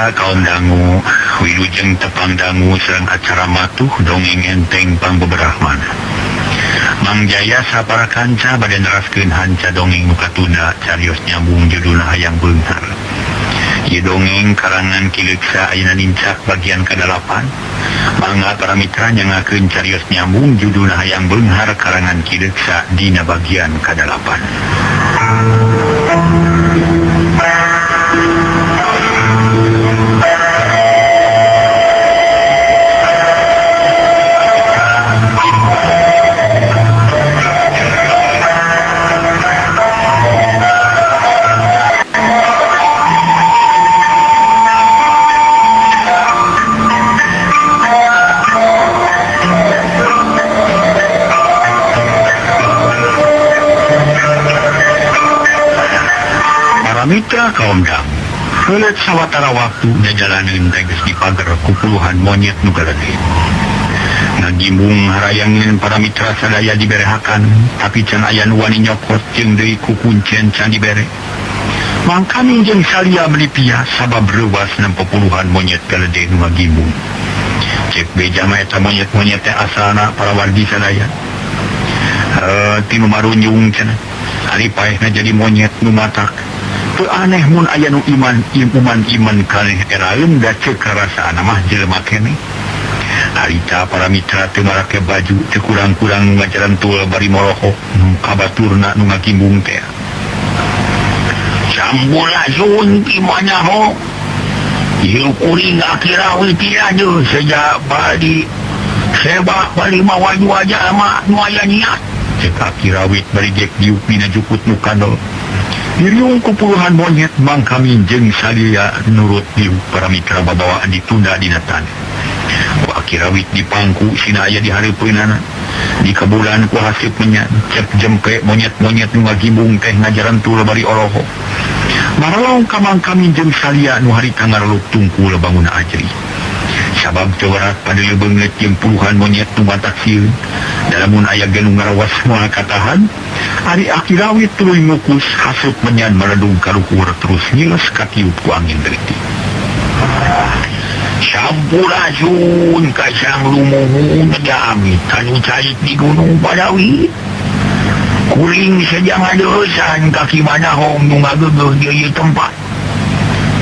Mitra kaum dangu wilujeng tepang dangu sareng acara matuh dongeng enteng pangbeberahmana. Mang Jaya sapara kanca bade neraskeun hanca dongeng nu katunda carios nyambung judulna Hayang Beunghar. Ieu dongeng karangan Ki Leuksa ayeuna nincak bagian ka-8. Mangga para mitra nyangakeun carios nyambung judulna Hayang Beunghar karangan Ki Leuksa dina bagian ka-8. Mitra kaum dangu, heuleut sawatara waktu jajalaneun teh geus dipager ku puluhan monyet nu galeudeuh. Ngagimbung harayangeun para mitra sadaya diberehakan, tapi can aya nu wani nyokot jeung deui ku kuncen can dibere. Mangkaning jeung salia meuni pias sabab reuwas nempo puluhan monyet galeudeuh nu ngagimbung. Cek beja mah eta monyet-monyet teh asalna para wargi sadaya. Tinu marunjung cenah. Ari paehna jadi monyet nu matak. Teu aneh mun aya nu iman iman iman kaneh eraeun da ceuk karasaan mah jelema keneh. Harita para mitra teu marake baju teu kurang-kurang nu ngajaran tul bari moroho nu kabaturna nu ngagimbung teh. Sampurasun ti manyaho. Ieu kuring akirawi ti aduh sejak bali sebab bali mawa dua jalma nu aya niat. Cek akirawit bari jek diuk dina jukut nu kandel. Diriung ku puluhan monyet mangkamin jeung salia nurut diuk para mitra babawaan ditunda dina tanah. Ku akirawit dipangku sina aya di hareupeunana. Di kabulan ku haseup menyan cep jempe monyet-monyet nu ngagimbung teh ngajaran tul bari oloho. Maralong ka mangkamin jeung salia nu harita ngareluk tungkul bangun ajri. Sabab teu warat padeu beungeut jeung puluhan monyet nu matak sieun. Dalamun aya ge nu ngarawas moal katahan. Ari akirawit tuluy ngukus haseup menyan meledug ka luhur terus ngiles katiup ku angin leutik. Sampurasun kasang lumuhun jami tanu cait di Gunung Padawi. Kuring sejang adeusan kaki manahong nu ngagegeuh di ieu tempat.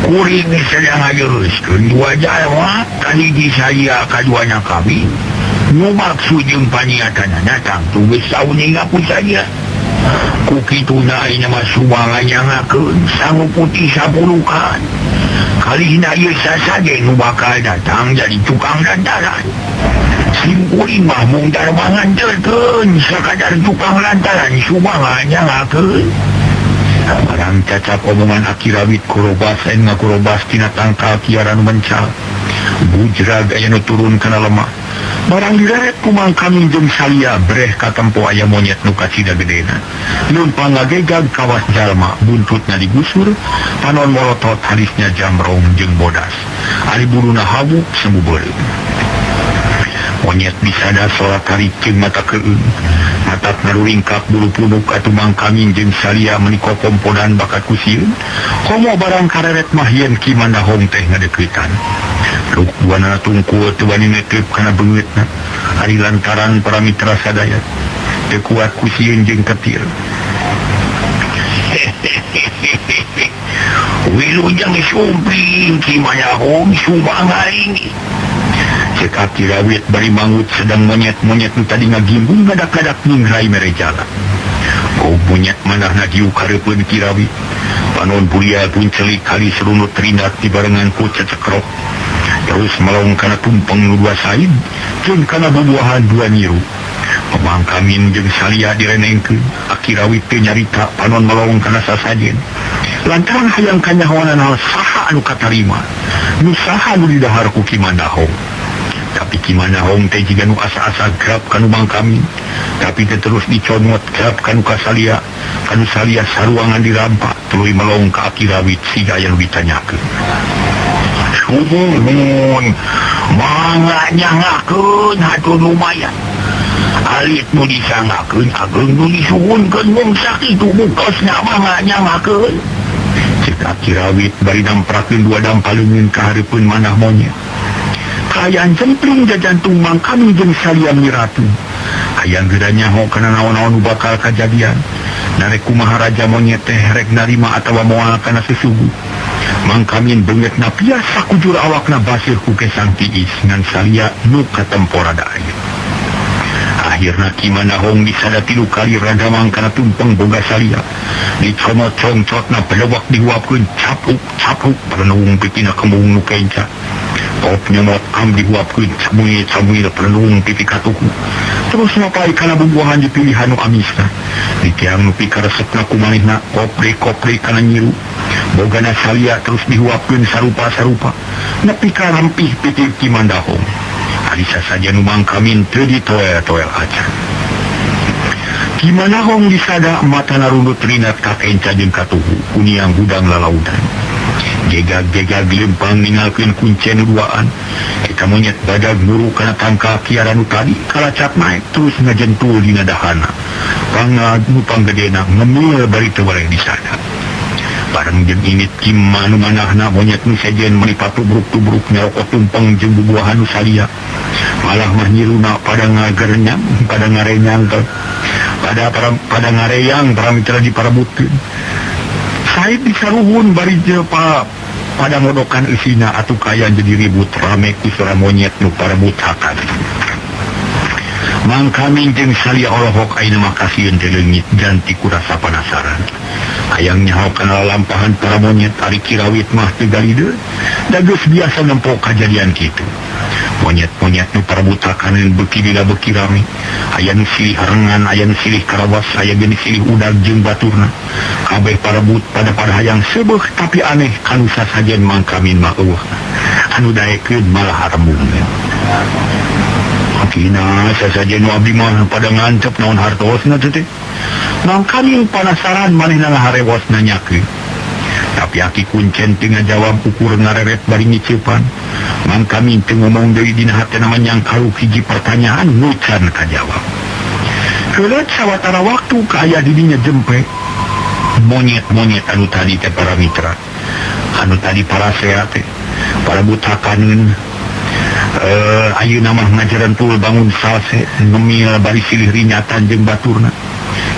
Kuring sedang ngajeuskeun dua jalma kahiji saya kaduana kami. Nu maksud jeung paniatanana tangtu geus sauninga ku saja. Ku kituna ayeuna mah sumanganyangakeun sangu putih sapulukan. Kalihna ieu sasaje nu bakal datang jadi tukang lantaran. Simkuring mah mung darma nganterkeun sakadar tukang lantaran sumanganyangakeun. Barang cacap omongan akirawit kurobas en ngakurobas tina tangkal kiaran mencal. Bujrag aya nu turun kana lemah. Barang direret ku mangkamin jeung salia breh katempo aya monyet nu kacida gedena. Leumpang ngagegag kawas jalma buntutna digusur, panon molotot halisnya jamrong jeung bodas. Ari buruna hawuk semu beureum. Monyet bisada sorak tarik jeung mata keueung. Matak ngaruringkak bulu punuk atuh mangkamin jeung salia meuni kokomponan bakat ku sieun. Komo barang kareret mah yen Ki Mandahong teh ngadeuketan. Luk duanana tungkul teu wani netep kana beungeutna. Ari lantaran para mitra sadaya teu kuat ku sieun jeung ketir. Wilujeng sumping Ki Mandahong sumangaring. Cek akirawit bari mangut sedang monyet-monyet nu tadi ngagimbung ngadak-ngadak nyingrai mere jalan. Oh monyet manahna diuk hareupeun Kirawit. Panon bulia puncelik kali serunut rindat dibarengan ku cecekrok. Terus melong kana tumpeng nu dua said, jeung kana bubuahan dua nyiru. Pemangkamin jeung salia direnengkeun, akirawit teu nyarita panon melong kana sasajen. Lantaran hayang kanyahoanan hal saha anu katarima, nu saha nu didahar ku Ki Mandahong. Tapi Ki Mandahong teh jiga nu asa-asa grab kanu mangkamin, tapi teh terus dicomot grab kanu kasalia, kanu salia saruangan dirampak tuluy melong ka akirawit siga aya nu ditanyakeun. Sumuhun mangga nyangakeun hatur lumayan. Alit nu disangakeun ageung nu disuhunkeun mung sakitu bukosna mangga nyangakeun. Cek Cek Aki Rawit bari namprakeun dua dampaleungeun ka hareupeun manah monyet. Kaayaan jempling jajantung mangkami jeung salia miratu. Hayang geura nyaho kana naon-naon nu bakal kajadian. Narek kumaha raja monyet teh rek narima atawa moal kana susugu. Mangkamin beungeutna pias sakujur awakna baseuh ku kesang tiis ngan salia nu katempo rada aya. Akhirna Ki Mandahong disada tilu kali ragamang kana tumpeng boga salia. Dicomot congcotna pelewak dihuapkeun capuk capuk perenung pitina kembung nu kenca. Kop nyomot am dihuapkeun camuy camuy perenung pipi katuhu. Terus mapai kana bubuahan dipilihan nu amisna. Di tiang nu pikaresepna ku manehna kopre kopre kana nyiru. Bogana salia terus dihuapkeun sarupa-sarupa. Nepi ka rampih pipi Ki Mandahong. Ari sasaja nu mangkamin teu ditoel-toel acan. Ki Mandahong disada matana rundut rinat ka kenca jeung katuhu kuniang hudang lalaudan. Gegag-gegag lempang ningalkeun kuncen nu duaan. Eta monyet badag muru kana tangkal kiara nu tadi kalacat naek terus ngajentul dina dahana. Pangag nu panggedena ngemil bari teu bareng disada. Bareng jeung init Ki nu manahna monyet nu sejen meuni patubruk-tubruk nyarokot tumpeng jeung bubuahan nu salia. Malah mah nyiruna pada ngagerenyang, pada ngarenyang, pada ngareyang para mitra diparebutkeun. Said disaruhun bari jepa pada ngodokan eusina atuh kaya jadi ribut rame ku suara monyet nu parebutakan. Mangkamin jeung salia olohok ayeuna mah kasieun teh leungit janti ku rasa penasaran. Hayang nyaho kana lalampahan para monyet ari Ki Rawit mah teu galideun. Da geus biasa nempo kajadian kitu. Monyet-monyet nu parebutakan beuki lila beuki rame. Aya nu silih rengan, aya nu silih karawas, aya ge nu silih udag jeung baturna. Kabeh parebut pada pada hayang seubeuh tapi aneh kanu sasajen mangkamin mah eueuh. Anu daekeun malah harembungeun. Kina sasajen nu abdi mah pada ngancep naon hartosna teh. Mangkamin panasaran manehna ngaharewos nanyakeun. Tapi aki kuncen teu ngajawab ukur ngareret bari ngiceupan. Mangkamin teu ngomong deui dina hatena mah nyangkalu hiji pertanyaan nu can kajawab. Keuleut sawatara waktu kaaya di dinya jempe. Monyet-monyet anu tadi teh para mitra. Anu tadi parasea teh para butakaneun. Ayeuna mah ngajarentul bangun salse ngemil bari silih rinyatan jeung baturna.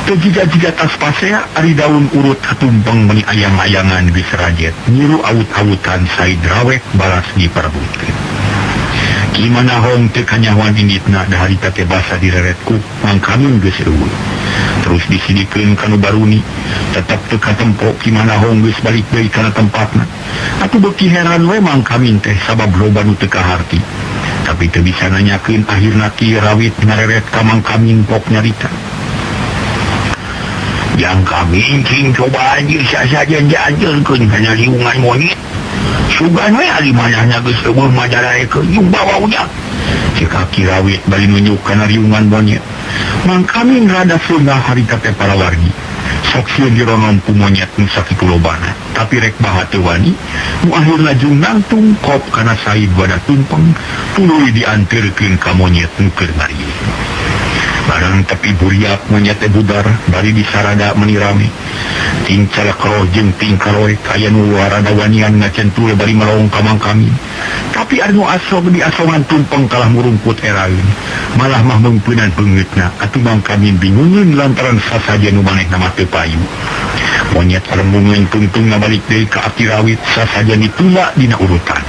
Teu jiga-jiga tas pasea ari daun urut katumpeng meuni ayang-ayangan geus rajet nyiru awut-awutan said rawek balas diperebutkeun. Ki Mandahong teu kanyahoan inditna da harita teh basa direret ku mangkamin geus eueuh. Terus disidikeun ka nu baruni tetep teu katempo Ki Mandahong geus balik deui kana tempatna. Atuh beuki heran we mangkamin teh sabab loba nu teu kaharti. Tapi teu bisa nanyakeun akhirna Ki Rawit ngareret ka mangkamin pok nyarita. Yang kami cing coba anjir sasajen dianjeurkeun kana liungan monyet. Sugan we ari manahna geus eueuh mah daraekeun jeung bawa ujang. Cek Aki Rawit bari nunjuk kana liungan monyet. Mangkamin rada seungah harita teh para wargi. Sok sieun dironom ku monyet nu sakitu lobana. Tapi rek baha teu wani, nu akhirna jeung nangtung kop kana said wadah tumpeng tuluy dianteurkeun ka monyet nu keur ngariung. Barang tepi buriak monyet teh budar bari disarada meuni rame. Ting calakroh jeung ting karoek aya nu rada wanian ngacentul bari melong ka mangkamin. Tapi anu asok di asongan tumpeng kalah murungkut eraeun. Malah mah meungpeunan beungeutna atuh mangkamin bingungeun lantaran sasajen nu manehna mah teu payu. Monyet rembungeun tungtung ngabalik deui ka Aki Rawit sasajen ditunda dina urutan.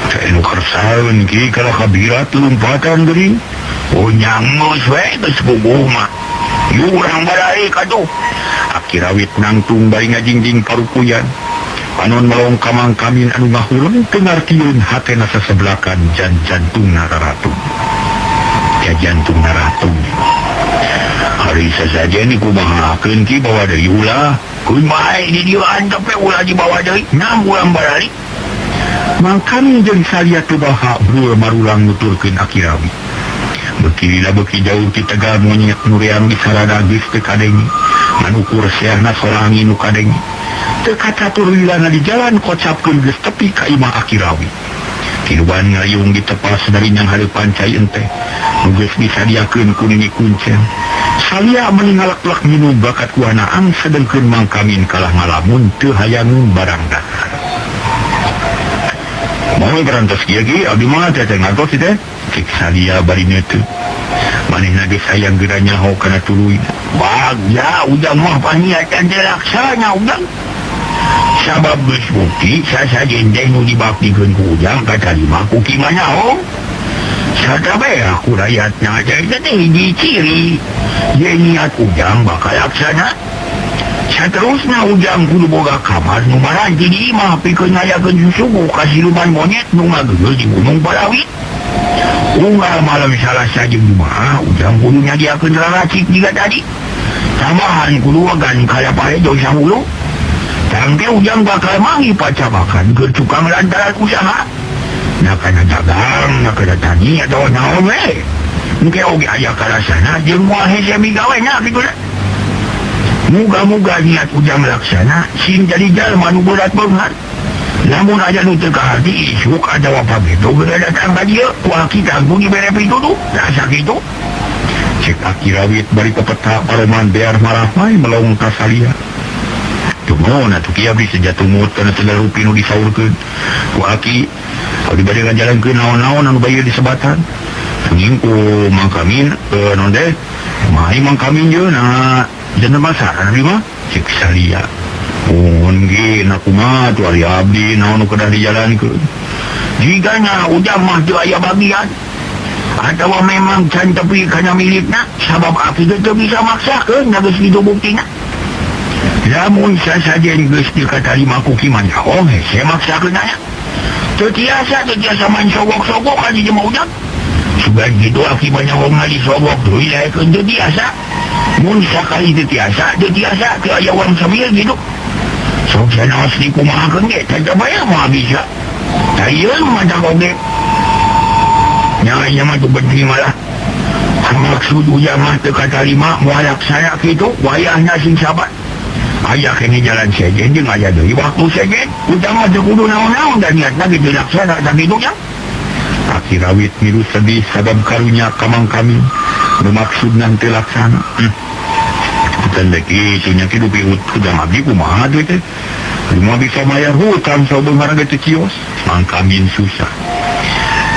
Teh nu karsaeun ki kalah kabirat lompatan geuning. Oh nyangos we geus puguh mah. Yurang baraik atuh. Aki Rawit nangtung bari ngajingjing parupuyan. Panon melong ka mangkamin anu ngahuleng teu ngartieun hatena sasebelakan jan jantungna raratung. Ja jantungna ratung. Ari sasajen dikumahakeun ki bawa deui ulah. Keun bae di dieu antep we ulah dibawa deui. Nam urang baralik. Mangkamin jeung salia teu baha brul marulang nuturkeun Aki Rawit. Beuki lila beuki jauh ti tegal monyet nu reang disarada geus teu kadenge. Ngan ukur seahna sorangi nu kadenge. Teu kacatur lilana di jalan kocapkeun geus tepi ka imah Aki Rawit. Tiluan ngariung ditepas dari nyang hareupan cai enteh. Nu geus disadiakeun ku nini kuncen. Salia meningalak-lak minum bakat kuanaang sedengkeun Mang Kamin kalah ngalamun teu hayangeun barang dahar. Moal berantos kieu ge abdi mah teh ngantos teh. Cek Salia bari neuteut. Manehna geus hayang geura nyaho kana tuluyna. Bagja ujang mah paniatan teh laksana ujang. Sabab geus bukti sasajen teh nu dibaktikeun ku ujang katarima ku Ki Manahong. Sarta bae ku rakyatna teh teh hiji ciri. Ye niat ujang bakal laksana. Saterusna ujang kudu boga kamar nu maranti di imah pikeun ngayakeun susuguh ka siluman monyet nu ngageugeuh di Gunung Palawit. Unggal malam Salasa jeung Jumaah ujang kudu nyadiakeun raracik jiga tadi. Tambahan kudu wagan kalapa hejo sahulu. Tangke ujang bakal mangi pacabakan keur tukang lantaran usaha. Na kana dagang, na kana tani atawa naon we. Engke oge aya karasana jeung moal hese migawena kitu da. Muga-muga niat ujang laksana sing jadi jalma nu berat beunghar. Lamun aya nu teu kaharti isuk atawa pabeto geura datang ka dieu ku aki tanggung dibere pituduh. Da sakitu. Cek Aki Rawit bari pepeta paroman bear marahmai melong ka Salia. Tunggu atuh kieu abdi seja tumut kana segala rupi nu disaurkeun ku aki. Abdi bade ngajalankeun naon-naon anu bae disebatan. Tunging ku Mang Kamin naon teh? Kumaha Mang Kamin jeung na janten pasaran abdi mah cek Salia. Mun ge na kumaha tuh ari abdi naon nu kedah dijalankeun. Jigana ujang mah teu aya bagian. Atawa memang can tepi kana milikna sabab aki ge teu bisa maksakeun da geus kitu buktina. Lamun sasajen geus teu katarima ku Ki Manahong hese maksakeun aya. Teu tiasa main sogok-sogok ka di jema ujang. Sugan kitu aki Manahong disogok deui laekeun teu tiasa. Mun sakali teu tiasa teu aya wang samil kitu. Sok sanaos dikumahakeun ge teu bae moal bisa. Tayeun mah da oge. Nya mah teu penting malah. Maksud ujang mah teu katarima moal laksana kitu wayahna sing sabar. Aya kene jalan sejen jeung aya deui waktu sejen. Ujang mah teu kudu naon-naon da niatna ge teu laksana sakitu nya. Aki Rawit milu sedih sabab karunya ka Mang Kamin nu maksudna teu laksana. Teu kitu nya kitu ujang abdi kumaha teh teh. Moal bisa mayar hutang sabeunghar ge teu kios. Mang Kamin susah.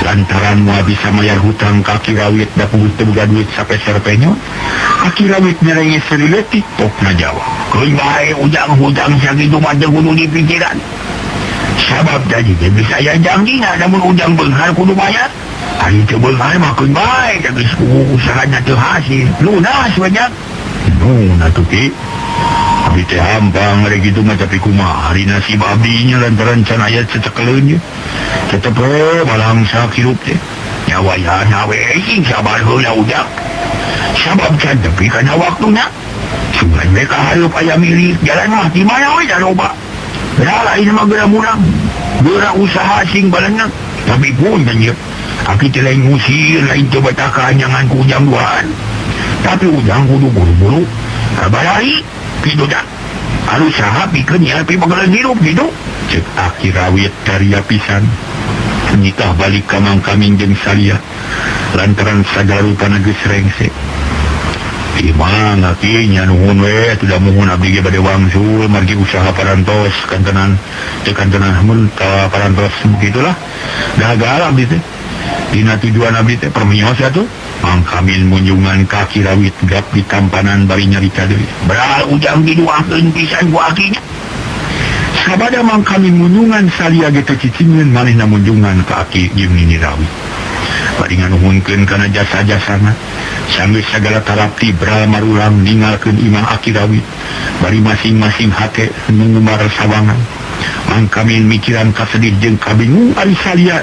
Lantaran moal bisa mayar hutang ka Aki Rawit da kudu teu boga duit sapeser penyo. Aki Rawit nyerenge seuri leutik pokna jawab. Keun bae ujang hutang sakitu mah teu kudu dipikiran. Sabab tadi ge geus aya jangjina lamun ujang beunghar kudu mayar. Ari teu beunghar mah keun bae da geus kudu usahana teu hasil. Lunas we nya. Nun atuh ki. Abdi teh hampang ari kitu mah tapi kumaha ari nasib abdi nya lantaran can aya cecekeleun ye. Tetep we balangsa hirup teh. Nya wayahna we sing sabar heula ujang. Sabab can tepi kana waktuna. Sugan we ka hareup aya milik jalan mah di mana we da loba. Geura lain mah geura murang. Geura usaha sing balenang. Tapi pun nya aki teh lain ngusir lain teu betah nyangan ku ujang duaan. Tapi ujang kudu buru-buru kabarari kitu da. Anu saha pikeun nya pi pageuleun hirup kitu. Cek Aki Rawit karya pisan. Nikah balik ka Mang Kamin jeung Salia lantaran sagala rupana geus rengse. Imang aki nya nuhun we atuh da muhun abdi ge bade wangsul margi usaha parantos kantenan teu kantenan mun ka parantos kitulah. Gagal abdi teh. Dina tujuan abdi teh permios atuh. Mang Kamin munjungan ka Aki Rawit gap di tampanan bari nyarita deui. Beral ujang diduakeun pisan ku akinya. Sabada Mang Kamin munjungan Salia ge teu cicingeun manehna munjungan ka aki jeung Nini Rawit. Bari nganuhunkeun kana jasa-jasana. Sanggeus sagala tarapti beral marulang ninggalkeun imah Aki Rawit. Bari masing-masing hate nu ngumbar sawangan. Mang Kamin mikiran kasedih jeung kabingung ari Salia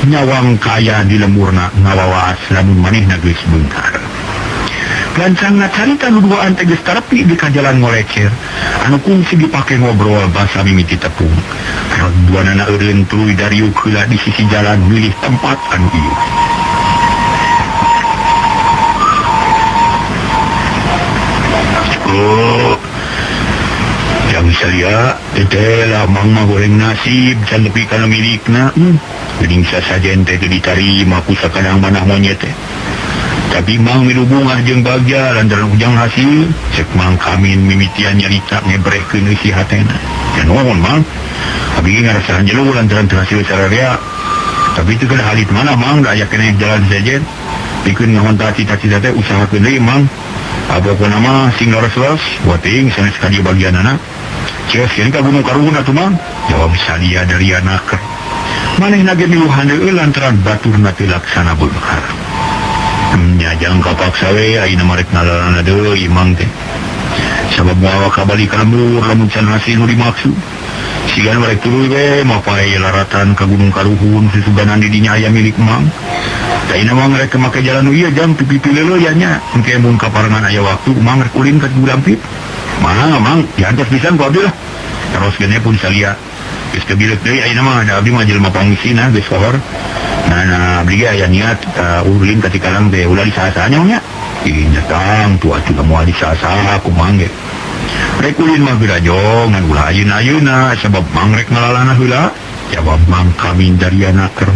nyawang kaya di lemurna ngawawas lamun manehna geus beunghar. Gancangna carita nu duaan teh geus tarepi di kajalan ngolecer anu kungsi dipake ngobrol basa mimiti tepung. Duanana eureun tuluy dariuk heula di sisi jalan milih tempat anu ieu. Oh, yang Salia teh lah mang mah goreng nasib can tepi kana milikna. Geuning sasajen teh teu ditarima ku sakadang manah monyet teh. Tapi Mang milu bungah jeung bagja lantaran ujang hasil cek Mang Kamin mimitian nyarita ngebrehkeun eusi hatena. Ya nuhun Mang. Abdi ge ngarasaan jelu lantaran teu hasil sararea. Tapi itu kan halit mana Mang da aya keneh jalan sejen. Pikeun ngahonta cita-cita teh usahakeun deui Mang. Apapun nama sing leres-leres buat teuing sanes ka dieu bagianana. Ceus yen ka Gunung Karuhun atuh Mang. Jawab Salia dari anak. Manehna ge milu handeueul lantaran baturna teu laksana beunghar. Nya jang kapaksa we ayeuna mah rek ngalalana deui Mang teh. Sabab moal kabali ka lembur lamun can hasil nu dimaksud. Sigan rek tuluy we mapae laratan ka Gunung Karuhun susuganan di dinya aya milik Mang. Da ayeuna mah rek make jalan nu ieu jang pipipi leuleui nya. Engke mun kaparengan aya waktu Mang rek ulin ka Gulampit. Mangga Mang, diantos pisan ku abdi lah. Terus gene pun salia. Geus teu bileuk deui ayeuna mah da abdi mah jelema pangisina geus sohor. Nah, nah abdi ge aya niat ka ulin ka Cikarang teh ulah disaha-saha nya. Ih nya tang tuh atuh moal disaha-saha ku Mang ge. Rek ulin mah geura jong ngan ulah ayeuna-ayeuna sabab Mang rek ngalalana heula. Jawab Mang Kamin dariana keur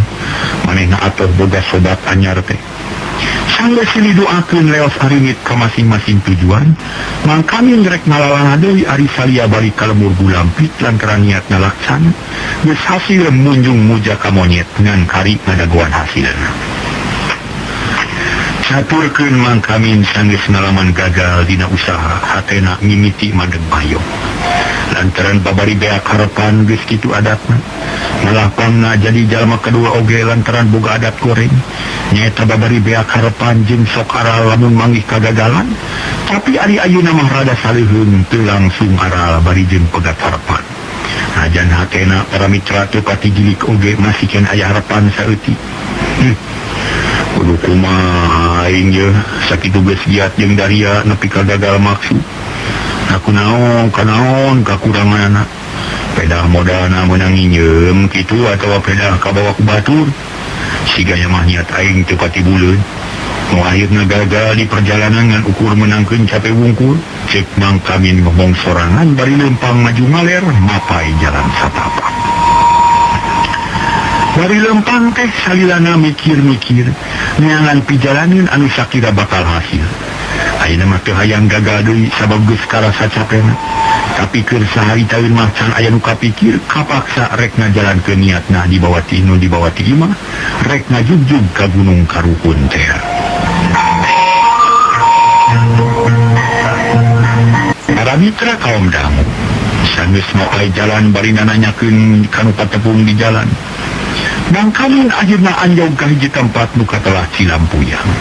manehna atoh boga sobat anyar teh. Sanggeus silih doakeun leos aringit ka masing-masing tujuan, Mang Kamin rek ngalalana deui ari salia balik ka lembur Gulampit lantaran niatna laksana. Geus hasil munjung muja ka monyet ngan kari ngadagoan hasilna. Caturkeun Mang Kamin sanggeus ngalaman gagal dina usaha hatena mimiti madeg mayong. Lantaran babari beak harapan geus kitu adatna. Ngalapangna jadi jalma kedua oge lantaran boga adat goreng. Nyaeta babari beak harapan jeung sok aral lamun manggih kagagalan. Tapi ari ayeuna mah rada saleuheung teu langsung aral bari jeung pegat harapan. Najan hatena para mitra teu patijilik oge masih can aya harapan saeutik. Kudu kumaha aing ye sakitu geus giat jeung daria nepi ka gagal maksud. Aku naon kanaon kakuranganana. Pedah modalna meunang nginjeum kitu atawa pedah kabawa ku batur. Sigana mah niat aing teu patibuleun. Nu akhirna gagal di perjalanan ngan ukur meunangkeun cape wungkul. Cek Mang Kamin ngomong sorangan bari leumpang maju ngaler mapai jalan satapak. Bari leumpang teh salilana mikir-mikir neangan pijalaneun anu sakira bakal hasil. Ayeuna mah teu hayang gagal deui sabab geus karasa capena. Tapi keur saharitaeun mah can aya nu kapikir kapaksa rek ngajalankeun niatna dibawa ti nu dibawa ti imah rek ngajugjug ka Gunung Karuhun teh. Para mitra kaum dangu sanggeus mapai jalan bari nananyakeun ka nu patepung di jalan. Mang Kamin akhirna anjog ka hiji tempat nu katelah Cilampuyang.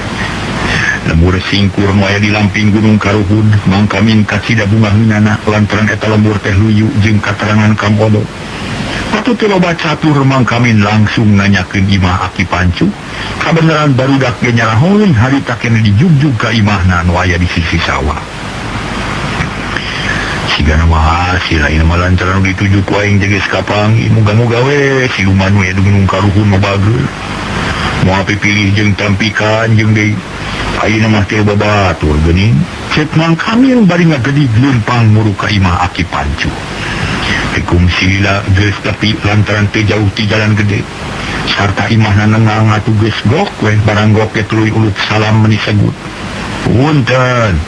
Lembur singkur nu aya di lamping Gunung Karuhun, Mang Kamin kacida bungaheunana lantaran eta lembur teh luyu jeung katerangan Kang Odo. Patut teu loba catur Mang Kamin langsung nanyakeun imah Aki Pancu. Kabeneran barudak ge nyarahoeun harita keneh dijugjug ka imahna nu aya di sisi sawah. Sigana mah hasil ayeuna mah lantaran nu dituju ku aing teh geus kapanggih. Muga-muga we siluman nu aya di Gunung Karuhun mah bager. Moal pipilih jeung tampikan jeung deui. Ayeuna mah teu babatur geuning. Cek Mang Kamin bari ngagedig leumpang muru ka imah Aki Pancu. Tekung silila geus tepi lantaran teu jauh ti jalan gede. Sarta imahna nengang atuh geus gok we barang gok ge tuluy uluk salam meni segut. Punten.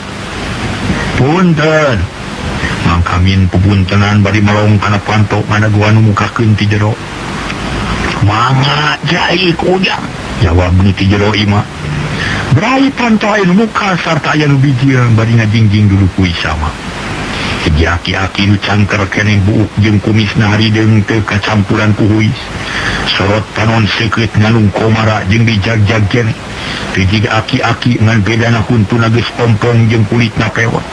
Punten. Mang Kamin pupuntenan bari melong kana panto ngadagoan nu mukakeun ti jero. Mangga jai kujang. Jawab nu ti jero imah. Brai panto aya nu muka sarta aya nu bijil bari ngajingjing dulu kui sama. Hiji aki-aki nu cangker keneh buuk jeung kumisna harideung teu kacampuran ku huis. Sorot panon seukeut ngalung komara jeung dijagjag keneh. Teu jiga aki-aki ngan bedana huntuna geus ompong jeung kulitna pewot.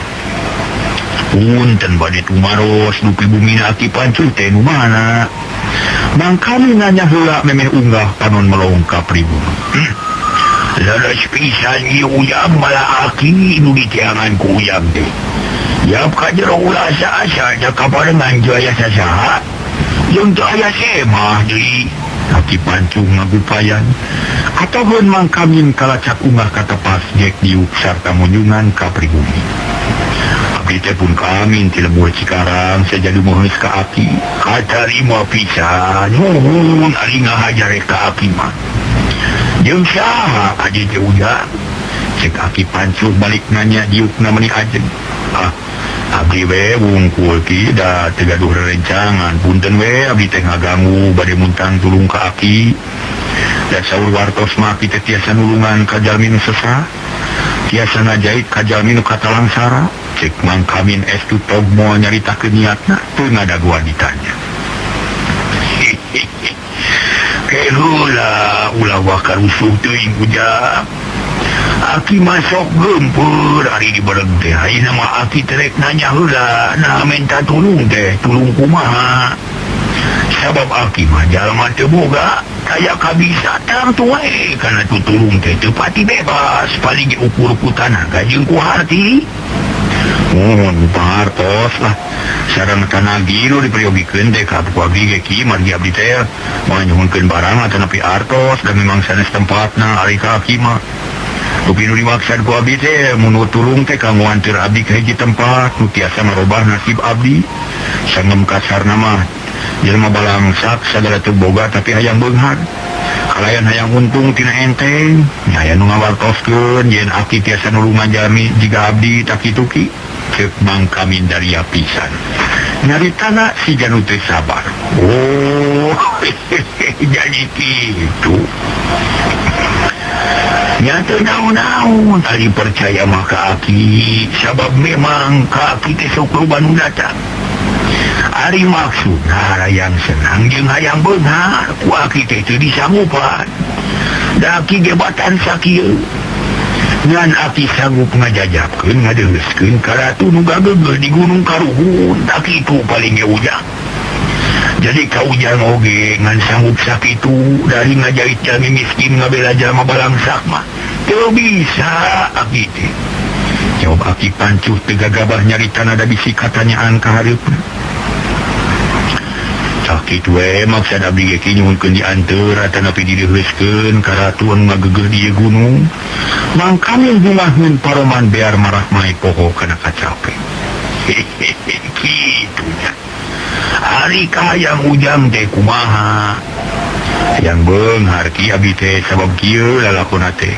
Punten bade tumaros dupi bumina Aki Pancu teh nu mana? Mang Kamin nanya heula memeh unggah panon melong ka pribumi. Leres pisan ieu ujang malah aki nu diteangan ku ujang teh. Jap ka jero ulah asa-asa da kabarengan teu aya sasaha. Jeung teu aya semah deui. Aki Pancu ngagupayan. Atoheun Mang Kamin kalacak unggah ka tepas jek diuk sarta munjungan ka pribumi. Abdi teh pun Kamin ti lembur Cikarang sajadu meheus ka aki. Katarima pisan nuhun ari ngahajar ka aki mah. Jeung saha adi teh ujang? Cek Aki Pancuh balik nanya diukna meni ajeng. Ah, abdi we wungkul ki da teu gaduh rerencangan. Punten we abdi teh ngaganggu bade muntang tulung ka aki. Da saur wartos mah aki teh tiasa nulungan ka jalmi nu sesah. Tiasa ngajait ka jalmi nu katalangsara. Cek Mang Kamin estu tog moal nyaritakeun niatna teu ngadaguan ditanya. Heula ulah waka rusuh teuing ujang. Aki masuk gempur ari dibereg teh. Ayeuna mah aki teh rek nanya heula, nah menta tulung teh, tulung kumaha? Sabab aki mah jalma teu boga, kaya kabisa tangtu wae kana tutulung teh teu pati bebas, paling ge ukur ku tanaga jeung ku harti. Mohon pahartos lah sareng tanagi nu diperyogikeun teh ka ku abdi ge ki margi abdi teh moal nyuhunkeun barang atanapi artos da memang sanes tempatna ari ka aki mah. Dupi nu dimaksad ku abdi teh mun tulung teh kanggo nganteur abdi ka hiji tempat nu tiasa marobah nasib abdi. Sangem kasarna mah jelema balangsak sagala teu boga tapi hayang beunghar. Kalayan hayang untung tina enteng, nya aya nu ngawartoskeun yen aki tiasa nulungan jalmi jiga abdi tak kitu ki. Ceuk Mang Kamin daria pisan. Nyaritana siga nu teu sabar. Oh, jadi kitu. Nya teu naon-naon ari percaya mah ka aki, sabab memang ka aki teh sok loba nu datang. Ari maksudna hayang senang jeung hayang beunghar ku aki teh teu disanggupan. Da aki ge batan sakieu. Ngan aki sanggup ngajajabkeun ngadeheuskeun ka ratu nu gageugeuh di Gunung Karuhun, tak kitu paling ge ujang. Jadi ka ujang oge ngan sanggup sakitu dari ngajait jalmi miskin ngabela jalma balangsak mah teu bisa aki teh. Jawab Aki Pancuh teu gagabah nyaritana da bisi katanyaan ka hareupna. Tah kitu we maksad abdi ge ki nyuhunkeun dianteur atanapi dideheuskeun ka ratu anu ngageugeuh di ieu gunung. Mang Kamin bungaheun paroman bear marah mae poho kana kacape. Hehehe kitu nya. Ari kahayang ujang teh kumaha? Hayang beunghar ki abdi teh sabab kieu lalakona teh.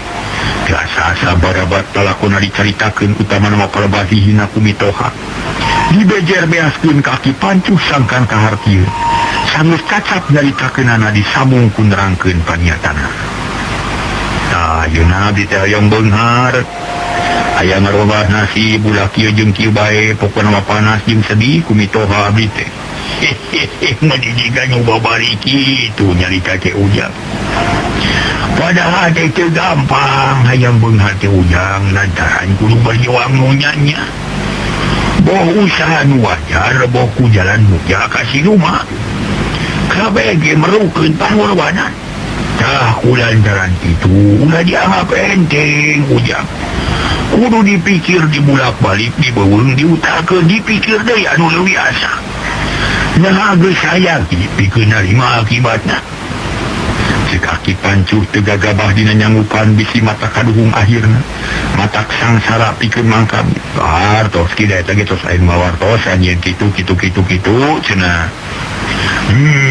Teu asa-asa barabat lalakona dicaritakeun utamana mah palebah hihina ku mitoha. Dibejer beaskeun ka Aki Pancuh sangkan kahartieun. Sanggeus cacap nyaritakeunana disambung ku nerangkeun paniatana. Tah ayeuna abdi teh hayang beunghar. Hayang ngarobah nasib ulah kieu jeung kieu bae pokona mah panas jeung sedih ku mitoha abdi teh. Hehehe meni jiga nyoba bari kitu nyarita teh ujang. Padahal teh teu gampang hayang beunghar teh ujang lantaran kudu berjuang nu nya-nya. Boh usaha nu wajar boh ku jalan muja ka si rumah. Kabeh ge merukeun pangorbanan. Tah ku lantaran kitu ulah dianggap enteng ujang. Kudu dipikir dibulak-balik dibeuweung diutakeun dipikir deui anu leuwih asa. Nah geus hayang dipikeun narima akibatna. Cek Aki Pancuh teu gagabah dina nyanggupan bisi mata kaduhung akhirna. Matak sangsara pikeun Mang Kamin. Artos ki da eta ge tos aya nu ngawartosan yen kitu kitu kitu kitu cenah.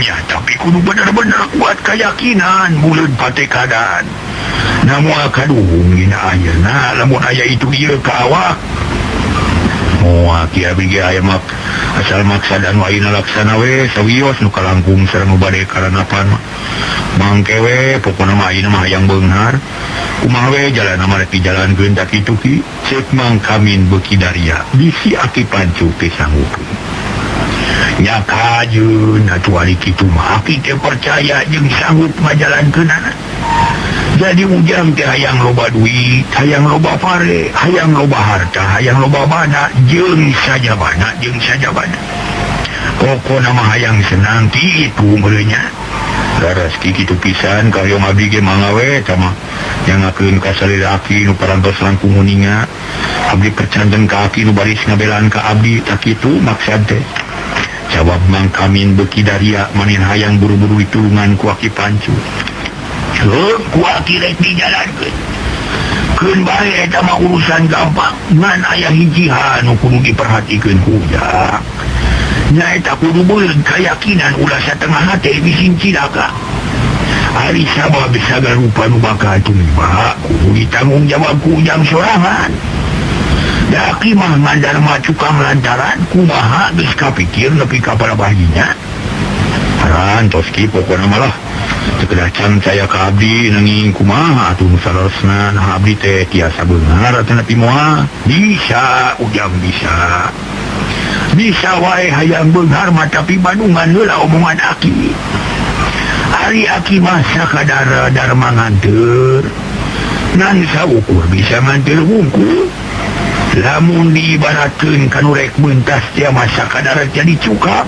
Ya tapi kudu bener-bener kuat keyakinan buleud patekadan. Na moal kaduhung dina akhirna lamun aya itu ieu ka awak. Moal ki abdi ge aya mak asal maksad anu ayeuna laksana we sawios nu kalangkung sareng nu bade karanapan mah. Mangke we pokona mah ayeuna mah hayang beunghar. Kumaha we jalanna mah rek dijalankeun tak kitu ki. Ceuk Mang Kamin beuki daria bisi Aki Pancuh teh sanggupeun. Nya kajeun atuh ari kitu mah aki teh percaya jeung sanggup ngajalankeunana. Jadi ujang teh hayang loba duit, hayang loba pare, hayang loba harta, hayang loba bana, jeung sajabana, jeung sajabana. Pokona mah hayang senang kitu meureunnya. Laras ki kitu pisan kahoyong abdi ge mangga we eta mah nyangakeun ka salila aki nu parantos langkung uninga. Abdi percanten ka aki nu baris ngabelaan ka abdi tak kitu maksad teh. Jawab Mang Kamin beuki daria manin hayang buru-buru ditulungan ku Aki Pancuh. Heuh ku aki rek dijalankeun. Keun bae eta mah urusan gampang ngan aya hiji hal nu kudu diperhatikeun ku ujang. Nyaeta kudu beuleud kayakinan ulah satengah hate bisin cilaka. Ari sabab sagala rupa nu bakal tumiba kudu ditanggung jawab ku ujang sorangan. Da aki mah ngadarma cukang lantaran kumaha geus kapikir nepi ka parabahinya. Parantos ki pokona malah teu kedah can saya ka abdi nanging kumaha atuh nu saleresna nah abdi teh tiasa beunghar atanapi moal. Bisa ujang bisa. Bisa wae hayang beunghar mah tapi bandungan heula omongan aki. Ari aki mah sakadar darma nganteur. Ngan saukur bisa nganteur hungkul. Lamun diibaratkeun ka nu rek beuntas tia mah sakadar jadi cukang.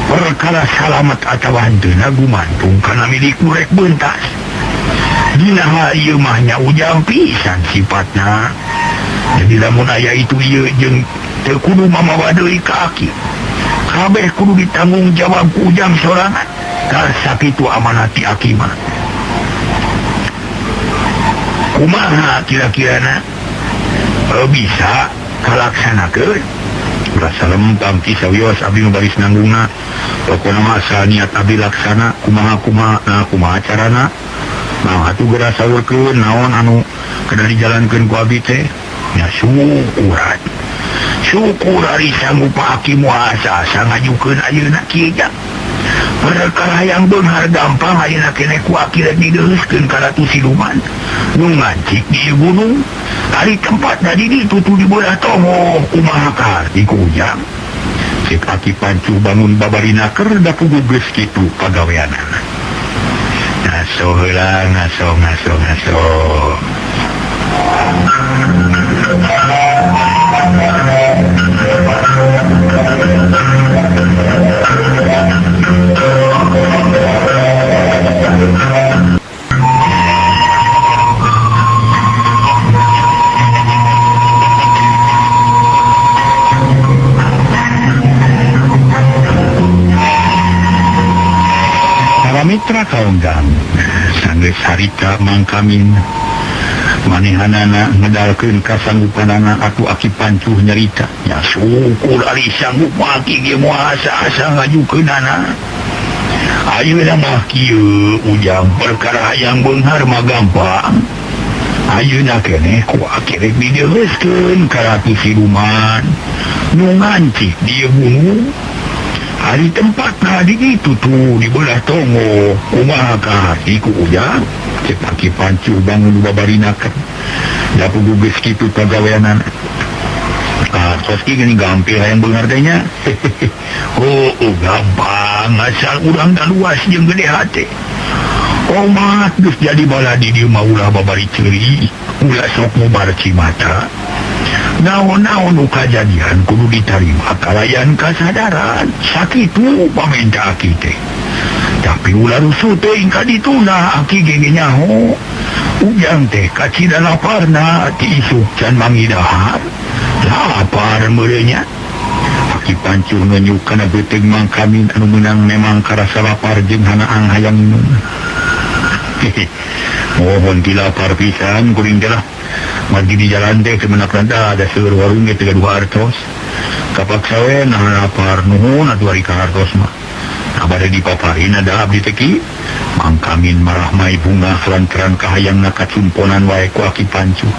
Perkara salamet atawa henteuna gumantung kana milik nu rek beuntas. Dina hal ieu mah nya ujang pisan sifatna. Jadi lamun aya itu ieu jeung teu kudu mamawa deui ka aki. Kabeh kudu ditanggung jawab ku ujang sorangan. Tah sakitu amanat ti aki mah. Kumaha kira-kirana bisa kalaksanakeun? Ulah salempang ki sawios abdi nu baris nanggungna. Pokona mah asal niat abdi laksana kumaha kumaha nah kumaha carana. Nah atuh geura saurkeun naon anu kedah dijalankeun ku abdi teh. Nya syukuran. Syukur ari sanggup aki moal asa-asa ngajukeun ayeuna kieu jang. Perkara hayang beunghar gampang ayeuna keneh ku aki rek dideuheuskeun ka Ratu Siluman nu ngancik di ieu gunung. Ari tempatna di ditu tuh di beulah tongoh kumaha kaharti ku ujang. Cek aki pancuh bangun babarina keur da puguh geus kitu pagaweanana. Ngaso heula ngaso ngaso ngaso. Para mitra kaonggang sanggeus harita mangkamin manehanana ngedalkeun kasanggupanana atuh aki pancuh nyarita nya syukur ari sanggup mah aki ge moal asa-asa ngajukeunana. Ayeuna mah kieu ujang perkara hayang beunghar mah gampang. Ayeuna keneh ku aki rek dideuheuskeun ka Ratu Siluman nu ngancik di ieu gunung. Ari tempatna di ditu tuh di beulah tongoh kumaha kaharti ku ujang. Cek aki pancuh bangun babarinakeun. Da puguh geus kitu pagaweanana. Ah, tos ki geuning gampil hayang beunghar teh nya. Heueuh gampang asal urang da luas jeung gede hate. Omat geus jadi baladi dieu mah ulah babari ceuri, ulah sok ngubar cimata. Naon-naon nu kajadian kudu ditarima kalayan kasadaran. Sakitu pamenta aki teh. Tapi ulah rusuh teuing ka dituna aki ge ge nyaho. Ujang teh kacida laparna ti isuk can mangidahar. Lapar meureun nya. Aki pancuh ngenyuk kana beuteung mangkamin anu meunang memang karasa lapar jeung hanaang hayang minum. Mohon ti lapar pisan kuring teh lah. Margi di jalan teh teu menak rada da seueur warung ge teu gaduh hartos. Kapaksa we nahan lapar nuhun atuh ari ka hartos mah. Nah bade dipaparin ada abdi teh ki. Mangkamin marahmai bungah lantaran kahayangna kacumponan wae ku aki pancuh.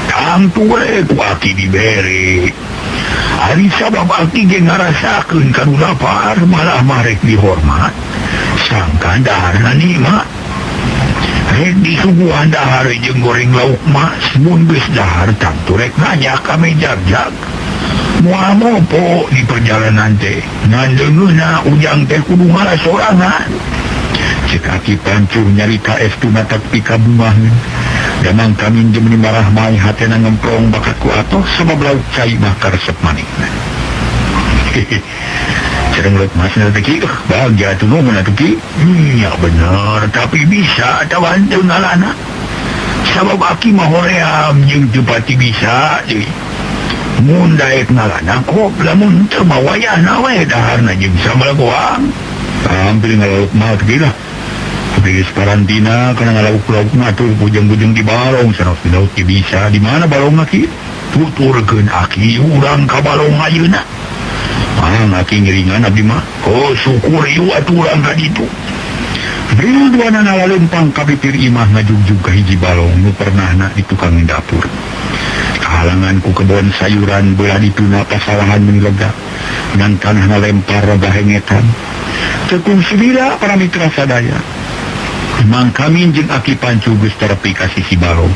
Tangtu we ku aki dibere. Ari sabab aki ge ngarasakeun ka nu lapar malah marek dihormat. Sangkan daharna nikmat. Rek disuguhan dahar jeung goreng lauk mas mun geus dahar tangtu rek nanya ka mejagjag. Moal mopo di perjalanan teh ngan deungeunna ujang teh kudu ngala sorangan. Cek aki pancuh nyarita estu matak pikabungaheun. Damang kamin jeung meni marah mai hatena ngemprong bakat ku atoh sabab lauk cai mah karesep manehna. Cereng lauk mas na teh ki, bagja atuh nuhun atuh ki. Nya bener tapi bisa atawa henteu ngalana. Sabab aki mah hoream jeung teu pati bisa deui. Mun daek ngalana kop lamun teu mah wayahna we daharna jeung sambal goang. Hampir ngalauk mah teh lah. Tapi geus karantina kana ngalauk-lauk mah atuh bujeng-bujeng di balong sanos di laut ge bisa. Di mana balongna ki? Tuturkeun aki urang ka balong ayeuna. Mang aki ngiringan abdi mah. Oh syukur ieu atuh urang ka ditu. Bril duanana lalempang ka pipir imah ngajugjug ka hiji balong nu pernahna di tukang dapur. Kahalangan ku kebon sayuran belah dituna pasawahan meni lega ngan tanahna lempar rada hengetan. Teu kungsi lila para mitra sadaya. Mang Kamin jeung Aki Pancuh geus terepi ka sisi balong.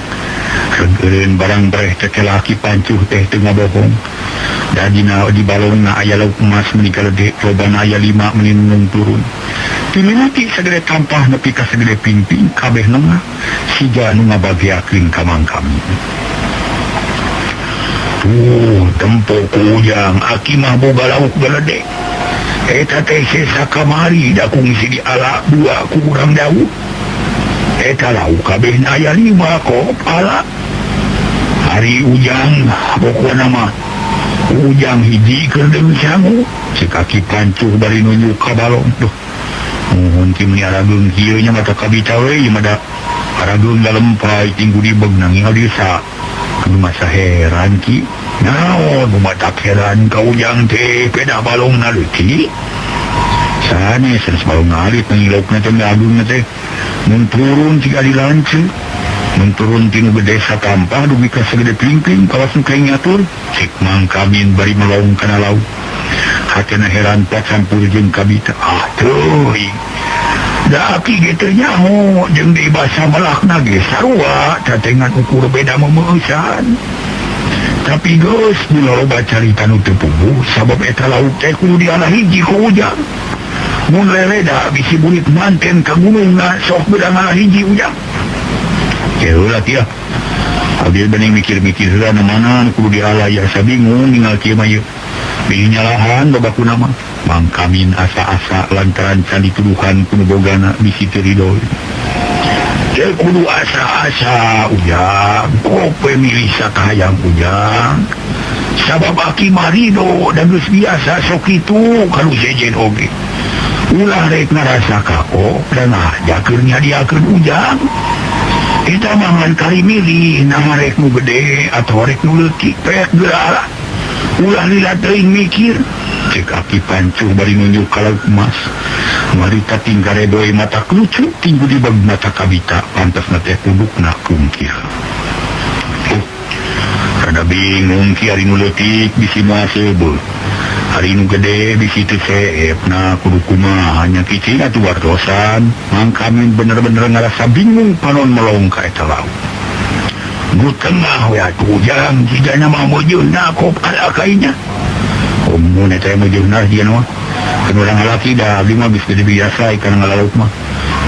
Reureun barang breh tetela Aki Pancuh teh teu ngabohong. Da dina di balongna aya lauk emas meni galede, lobana aya lima meni nunung turun. Timimiti sagede tampah nepi ka sagede pingping kabeh nengah siga nu ngabageakeun ka Mang Kamin. Tuh tempo ku Ujang Aki mah boga lauk galede. Eta teh sesa kamari da kungsi diala dua ku urang Daud. Eta lauk kabehna aya lima kop ala. Ari Ujang pokona mah Ujang hiji keur deui sangu. Cek Aki Pancuh bari nunjuk ka balong. Duh, muhun ti meuni arageung kieu nya mata kabita we ieu mah da arageung dalempai tinggu dibeg nanging desa. Anu masa heran ki. Naon nu matak heran ka Ujang teh peda balongna leutik. Sanes sanes balong alit nanging laukna teh ageungna teh mun turun siga dilanceuk. Mun turun ti nu gede satampah dugi ka sagede pingping kawas nu kaing nyatur. Cek Mang Kamin bari melong kana lauk. Hatena heran pacampur jeung kabita. Ah teuing. Da aki ge teu nyaho jeung deui basa melakna ge sarua tatengan ukur beda memeusan. Tapi geus nu loba carita nu teu puguh sabab eta lauk teh kudu dialah hiji ku Ujang. Mun leleda bisi burit manten ka gunungna sok beudang ngalah hiji Ujang. Heula kieu. Abdi bening mikir-mikir heula nu mana nu kudu dialah ieu asa bingung ningal kieu mah ieu. Bing nyalahan loba kuna mah. Mang Kamin asa-asa lantaran can dituduhan ku nu bogana bisi teu ridho. Teu kudu asa-asa Ujang, kope milih sakahayang Ujang. Sabab aki mah ridho da geus biasa sok kitu ka nu sejen oge. Ulah rek ngarasa kapok da ngajakeun nyadiakeun Ujang. Eta mah ngan kari milih naha rek nu gede atawa rek nu leutik pek geura. Ulah lila teuing mikir. Cek Aki Pancuh bari nunjuk ka lauk emas. Marita tinggal redoi mata kelucu tinggu di bag mata kabita pantasna teh pundukna kungkil. Oh, rada bingung ki ari nu leutik bisi moal seubeuh. Ari nu gede bisi teu seep na kudu kumaha nya cicing atuh wartosan. Mang Kamin bener-bener ngarasa bingung panon melong ka eta lauk. Nu tengah we atuh Ujang jigana mah meujeunna kop ala kainya. Mun eta meujeunna jigana mah. Kan urang lalaki da abdi mah geus gede biasa ikan ngalalauk mah.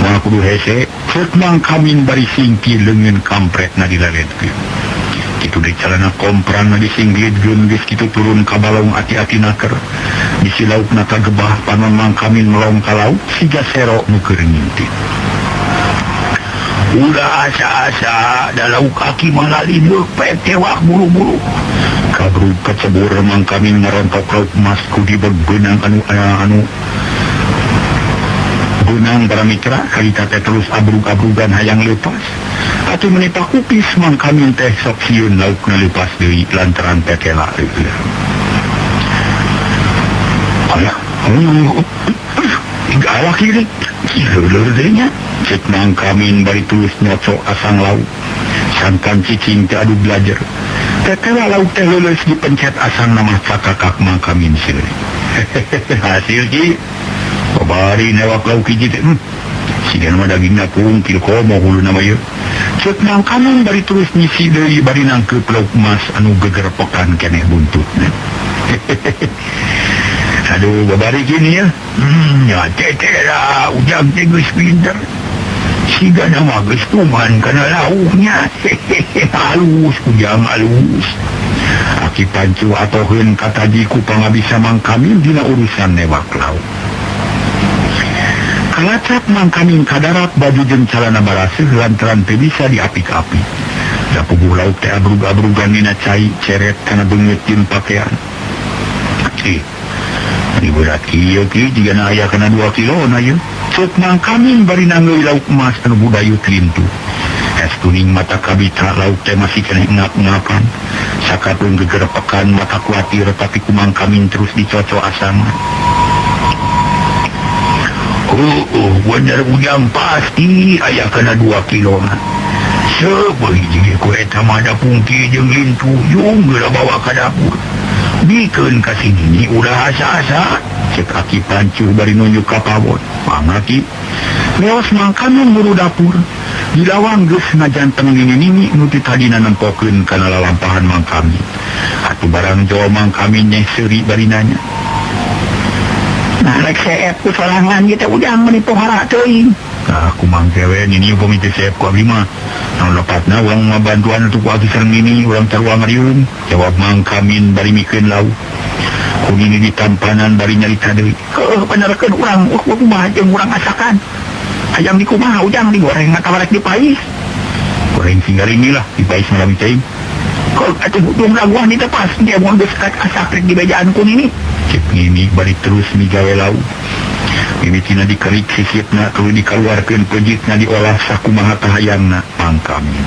Moal kudu hese. Ceuk Mang Kamin bari singki leungeun kampretna dileletkeun. Kitu deui calana komprangna disinggitkeun geus kitu turun ka balong ati-ati naker. Bisi laukna kagebah panon Mang Kamin melong ka lauk siga sero nu keur ngintip. Ulah asa-asa da lauk aki mah lalindeuh pek tewak buru-buru. Kabrug kacebur Mang Kamin ngarontok lauk emas ku dibeg beunang anu anu beunang para mitra harita teh terus abrug-abrugan hayang leupas. Atuh meuni pakupis Mang Kamin teh sok sieun laukna leupas deui lantaran tetela heueuh. Alah, galak ieu leuleur deui nya. Cek Mang Kamin bari tulus nyocok asang lauk. Sangkan cicing teh adu belajar. Tetela lauk teh leuleus dipencet asang mah cakakak Mang Kamin seuri. Hasil ki babari newak lauk hiji teh. Sigana mah dagingna kungkil komo huluna mah ieu. Cek Mang Kamin bari terus nyisi deui bari nangkeup lauk emas anu gegerpokan keneh buntutna. Aduh babari kini ya. Ya tetela Ujang teh geus pinter. Sigana mah geus kuman kana lauknya. Halus Ujang halus. Aki Pancuh atoheun kataji ku pangabisa Mang Kamin dina urusan newak lauk. Kalacap Mang Kamin ka darat baju jeung calana baraseuh lantaran teu bisa diapik-apik. Da puguh lauk teh abrug-abrugan dina cai ceret kana beungeut jeung pakean. Ih, meni berat kieu ki jigana aya kana 2 kilo na ieu. Ceuk Mang Kamin bari nangeui lauk emas anu budayut lintuh. Es kuning mata kabita lauk teh masih keneh ngap-ngapan. Sakapung gegerepekan mata kuatir tapi ku Mang Kamin terus dicocok asana. Bener ujang pasti aya kana 2 kilo. Seubeuh hiji ku eta mah da pungki jeung lintu jung geura bawa ka dapur. Bikeun ka si Nini ulah asa-asa. Cek Aki Pancuh bari nunjuk ka pawon. Mangga Ki. Leos mangkamin buru dapur. Di lawang geus ngajanteng nini-nini nu ti tadina nempokeun kana lalampahan Mang Kamin. Atuh barang jol Mang Kamin nyeh seuri bari nanya. Nah rek seep ku sorangan ieu teh ujang meuni pohara teuing. Nah ku Mang kewe nini upami teu seep ku abdi mah. Naon lepatna urang ngabantuan atuh ku aki sareng nini urang sarua ngariung. Jawab Mang Kamin bari mikeun lauk. Ku nini ditampanan bari nyarita deui. Heueuh benerkeun urang kumaha jeung urang asakan. Hayang dikumaha ujang digoreng atawa rek dipais. Goreng sing garing lah dipais mah lami teuing. Keuk atuh ujung raguan ditepas dia mun geus asak rek dibejaan ku nini. Cek nini bari terus migawe lauk. Mimitina dikerik sisipna tuluy dikaluarkeun pejitna diolah sakumaha kahayangna Mang Kamin.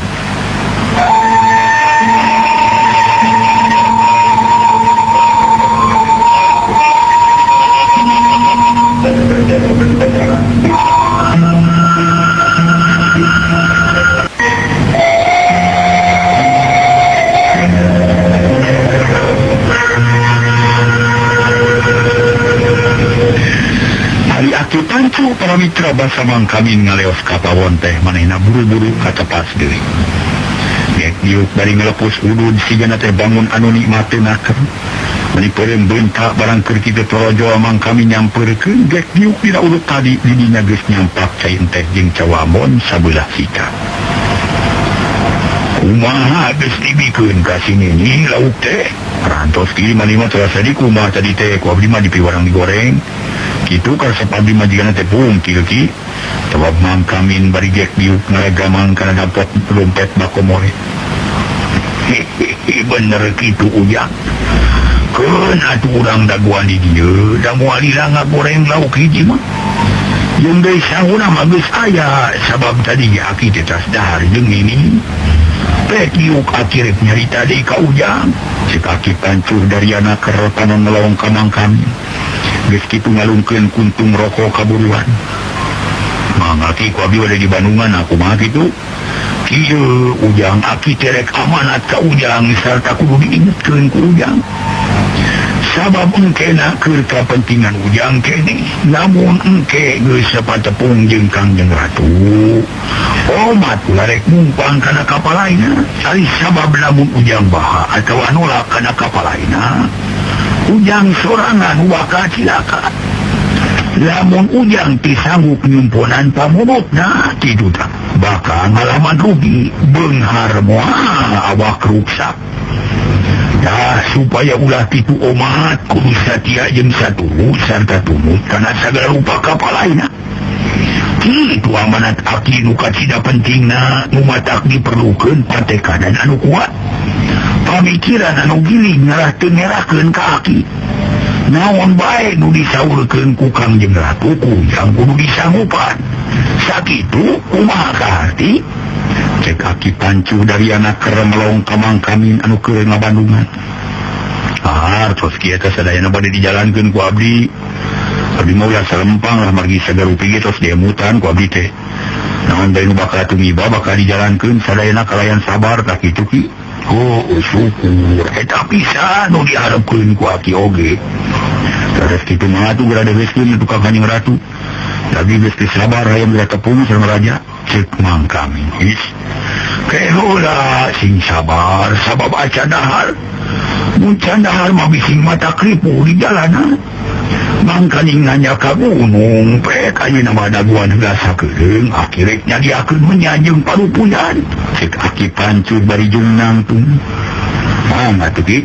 Ari Aki Pancu para mitra basa Mang Kamin ngaleos ka pawon teh manehna buru-buru katepas deui. Gek diuk bari ngalepus udud sigana teh bangun anu nikmateun aker. Meuni peureum beunta barang keur kitu torojol Mang Kamin nyampeurkeun gek diuk dina udud tadi di dinya geus nyampak cai enteh jeung cawamon sabelah sika. Kumaha geus dibikeun ka si Nini lauk teh? Rantos kieu maneh mah terasa di kumaha tadi teh ku abdi mah dipiwarang digoreng. Kitu karesep abdi mah jigana teh pungkil ki. Jawab Mang Kamin bari gek diuk ngaregamang kana dapot dompet bakomore. Hehehe bener kitu ujang. Keun atuh urang daguan di dieu da moal lila ngagoreng lauk hiji mah. Jeung deui sanguna mah geus aya sabab tadi ge aki teh tas dahar jeung nini. Pek diuk aki rek nyarita deui ka ujang. Cek Aki Pancuh Dariana keur panon melong ka Mang Kamin. Geus kitu ngalungkeun kuntung rokok kaburuan. Mang Aki ku abdi bade di Bandungan kumaha kitu? Kieu ujang aki teh rek amanat ka ujang sarta kudu diingetkeun ku ujang. Sabab engkena keur kapentingan ujang keneh, lamun engke geus sapatepung jeung Kangjeng Ratu. Omat ulah rek mumpang kana kapalaina, ari sabab lamun ujang baha atawa nolak kana kapalaina, ujang sorangan bakal cilaka. Lamun ujang teu sanggup nyumponan pamumutna kitu tah bakal ngalaman rugi beunghar moal awak ruksak. Dah supaya ulah kitu omat kudu satia jeung saturu sarta tumut kana sagala rupa kapalaina. Kitu amanat aki nu kacida pentingna nu matak diperlukeun patekadan anu kuat. Pamikiran anu giling ngarah teu ngerakeun ka aki. Naon bae nu disaurkeun ku Kangjeng Ratu ku ujang kudu disanggupan. Sakitu kumaha kaharti? Cek Aki Pancuh Dariana keur melong ka Mang Kamin anu keur ngabandungan. Ah, tos kieu teh sadayana bade dijalankeun ku abdi. Abdi mah ulah salempang lah margi sagarupi ge tos diemutan ku abdi teh. Naon bae nu bakal tumiba bakal dijalankeun sadayana kalayan sabar tah kitu ki. Oh, syukur eta pisan nu diharepkeun ku aki oge. Terus kitu mah atuh geura degeuskeun atuh ka Kanjeng Ratu. Lagi geus teu sabar hayang geura tepung sareng raja. Cek Mang Kamin. Is. Keheula sing sabar sabab acan dahar. Mun can dahar mah bising mata kripu di jalanan. Mangkaning nanya ka gunung pek ayeuna mah daguan heula sakeudeung aki rek nyadiakeun menyan jeung parupuyan. Cek Aki Pancuh bari jung nangtung. Mang atuh ki.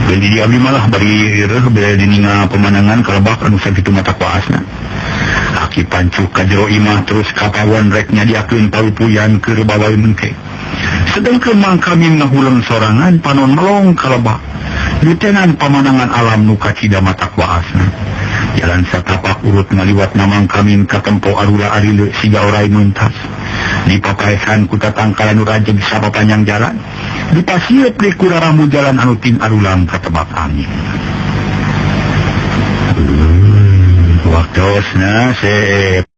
Jadi di abdi malah bari reuh bere dininga pemandangan kalebak anu sakitu mata kuasna. Aki Pancuh ka jero imah terus ka pawon rek nyadiakeun parupuyan keur bawaeun engke. Sedengkeun Mang Kamin ngahuleng sorangan panon melong kalebak. Ditenan pamandangan alam nu kacida mata kuasna. Jalan satapak urut ngaliwat na Mang Kamin katempo arura arile siga orai mentas. Dipapaehan ku tatangkalan nu rajeg sapapanjang jalan. Dipasiep deui ku raramu jalan anu tin arulang katebak angin. Hartosna Sep.